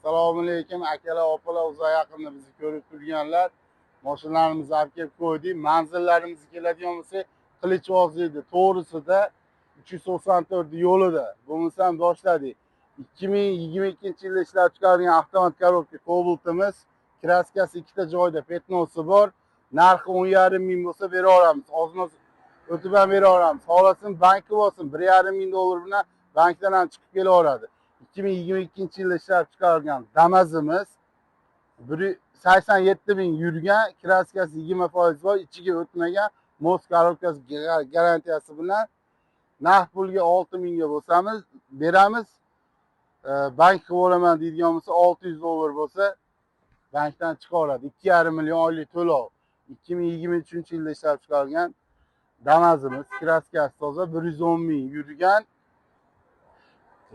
Assalomu alaykum akalar, opalar, uzoq yaqinda bizni ko'rib turganlar. Mashinalarimizni olib kelib qo'ydik. Manzillarimizga keladigan bo'lsak, Qilichvoziyda to'g'risida 394 yo'lida. Bo'lmasam boshladik. 2022-yilda ishlab chiqarilgan avtomat korobka Cobalt'imiz, kraskasi ikkita joyda, petnosi bor. Narxi 10,5 ming bo'lsa beraveramiz. Ozmoz o'tib ham beraveramiz. Xohlasin bank qilib olsin, 1,5 ming dollar bilan bankdan ham chiqib kelaveradi. 2022-yilda ishlab chiqarilgan Damazimiz 187 ming yurgan, kraskasi 20% bor, ichiga o'tmagan, most korobkasi garantiyasi bilan naqd pulga 6 mingga bo'lsamiz beramiz. Bank qilib olaman deydigan bo'lsa 600 dollar bo'lsa bankdan chiqaveradi. 2,5 million oylik to'lov. 2023-yilda ishlab chiqarilgan Damazimiz, kraskasi toza, 110 ming yurgan.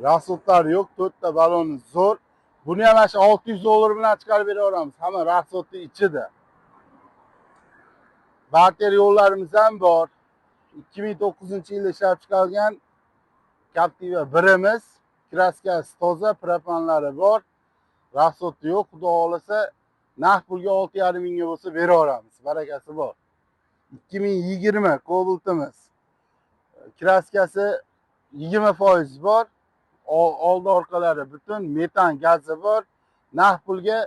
Rasxodlari yo'q, 4 ta baloni zo'r. Buni ham shu 600 dollar bilan chiqarib beraveramiz. Hamma rasxodni ichida. Barter yo'llarimiz ham bor. 2009-yilda ishlab chiqarilgan Captiva birimiz, kraskasi toza, propanlari bor. Rasxodi yo'q, xudo xolasa naqd pulga 6,5 mingga bo'lsa beraveramiz. Barakasi bor. 2020 Cobalt'imiz. Kraskasi 20% bor. Oldi orqalari butun, metan gazi bor. Naqd pulga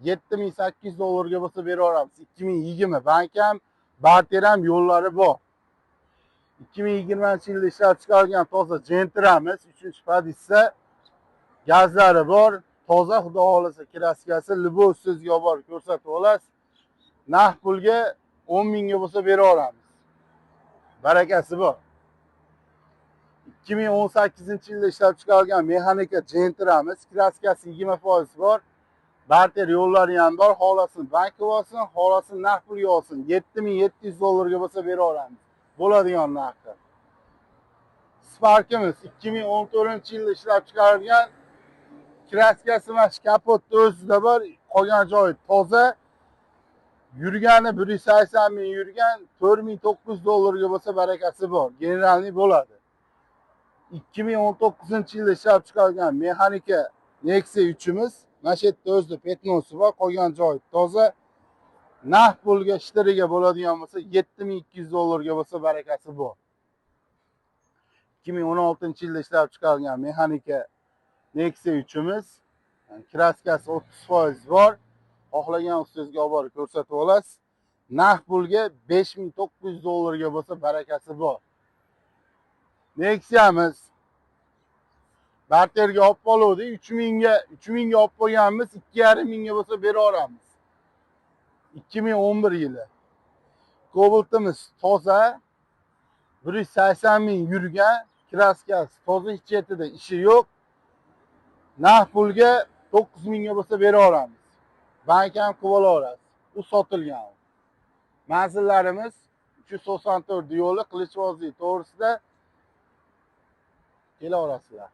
7800 dollarga bo'lsa beraveramiz. 2020 bank ham, barter ham yo'llari bor. 2020-yilda ishlab chiqarilgan toza Gentramiz, 3-pozitsiya, gazlari bor, toza, xudo xolasa kraskasi, libo sizga olib borib ko'rsatib olasiz. Naqd pulga 10 mingga bo'lsa beraveramiz. Barakasi bor. 2018-yilda ishlab chiqarilgan mexanika Gentramiz, kraskasi 20% bor. Barter yo'llari ham bor. Xohlasin bank qilib olsin, xohlasin naqd pulga olsin. 7700 dollarga bo'lsa beraveramiz. Bo'ladigan narxi. Sparkimiz 2014-yilda ishlab chiqarilgan, kraskasi mana shu kapotni o'zida bor, qolgan joyi toza. Yurgani 180 ming yurgan, 4900 dollarga bo'lsa barakasi bor. Generalniy bo'ladi. 2019-yilda ishlab chiqarilgan mexanika Nexia 3'imiz, mana shu yerda o'zida petnosi bor, qolgan joyi toza. Naqd pulga ishlariga bo'ladigan bo'lsa 7200 dollarga bo'lsa barakasi bor. 2016-yilda ishlab chiqarilgan mexanika Nexia 3'imiz, kraskasi 30% bor. Xohlagan ustangizga olib borib ko'rsatib olasiz. Naqd pulga 5900 dollarga bo'lsa barakasi bor. Nexia'miz barterga olib qoluvdik, 3000 ga olib qo'yganmiz, 2,5 mingga bo'lsa beraveramiz. 2011 yili. Cobalt'imiz toza, 180 ming yurgan, kraskasi toza, hech yerda ishi yo'q. Naqd pulga 9 mingga bo'lsa beraveramiz. Bank ham qilib olaverasiz. U sotilgan. Manzillarimiz 394 yo'li, Qilichvozli to'g'risida kelaverasizlar.